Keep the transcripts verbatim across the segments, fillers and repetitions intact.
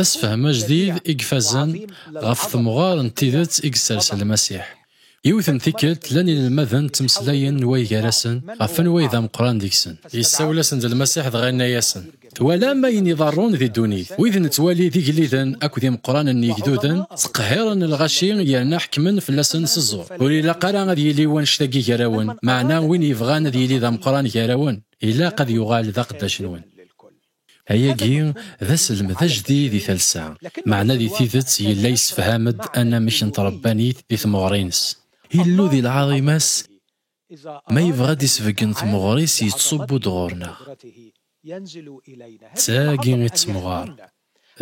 Asefhem ajdid i ifazen ɣef temɣer n tidet i yessers Lmasiḥ. Yiwet n tikkelt, llan inelmaden ttmeslayen way gar-asen ɣef anwa ay d ameqqran deg-sen. Yessawel-asen-d Lmasiḥ dɣa yenna-yasen: "Twalam ayen iḍerrun di ddunit? Wid nettwali d igelliden akked imeqqranen n yegduden, ttqehhiren lɣaci yerna ḥekmen fell-asen s ẓẓur. Ur ilaq ara ad yili wanect-agi gar-awen, meɛna win yebɣan ad yili d ameqqran gar-awen, ilaq ad yuɣal d aqeddac-nwen." Ayagi d aselmed ajdid i talsa, meɛna di tidet yella yessefham-d anamek n tṛebbanit di tmeɣri-ines. Illu di lɛaḍima-s, ma yebɣa ad d-isbeggen tmeɣri-s, yettṣubbu-d ɣur-neɣ. D tagi i d temɣer.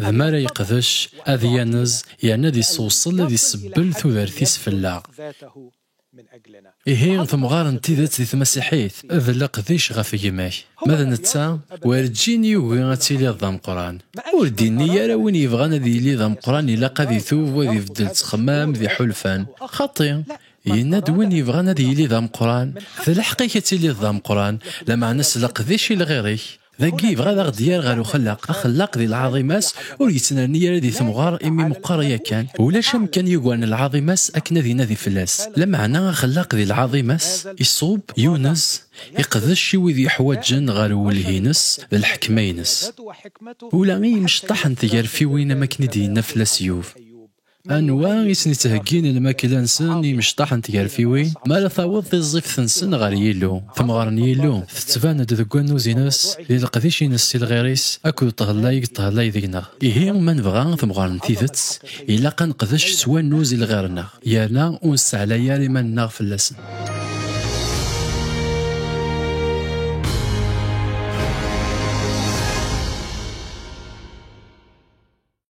D mi ara yeqdec, ad yanez, yerna ad isewṣel ad isebbel tudert-is fell-aɣ. Ihi, temɣer n tidet di tmasiḥit d leqdic ɣef gma-k. Ma d netta, werǧin yugi ad tiliḍ d ameqqran. Ur d-inni ara win yebɣan ad yili d ameqqran ilaq ad itub, ad ibeddel ttexmam d iḥulfan. Xaṭi, yenna-d win yebɣan ad yili d ameqqran, d lḥeqq-ik ad tiliḍ d ameqqran, lameɛna s leqdic i lɣir-ik. Dagi yebɣa ad aɣ-d-yerr ɣer uxellaq. Axellaq di lɛaḍima-s ur yettnerni ara di temɣer imi meqqer yakan. Ulac amkan yugaren lɛaḍima-s akken ad inadi fell-as. Lameɛna axellaq di lɛaḍima-s iṣub, yunez, iqdec i wid yeḥwaǧen ɣer uwelleh-ines d lḥekma-ines. Ula i yimecṭaḥ n tgerfiwin am akken i d-yenna fell-as Yub. Anwa i sen-ittheggin lmakla-nsen i yimecṭaḥ n tgerfiwin? Mi ara taweḍ tiẓẓift-nsen ɣer Yillu, temɣer n Yillu tettban-d deg wannuz-ines, di leqdic-ines si lɣir-is, akked uṭhellay i yeṭhellay deg-neɣ. Ihi, ma nebɣa temɣer n tidet, ilaq ad neqdec s wannuz i lɣir-nneɣ, yerna ur nesseɛlay ara iman-nneɣ fell-asen.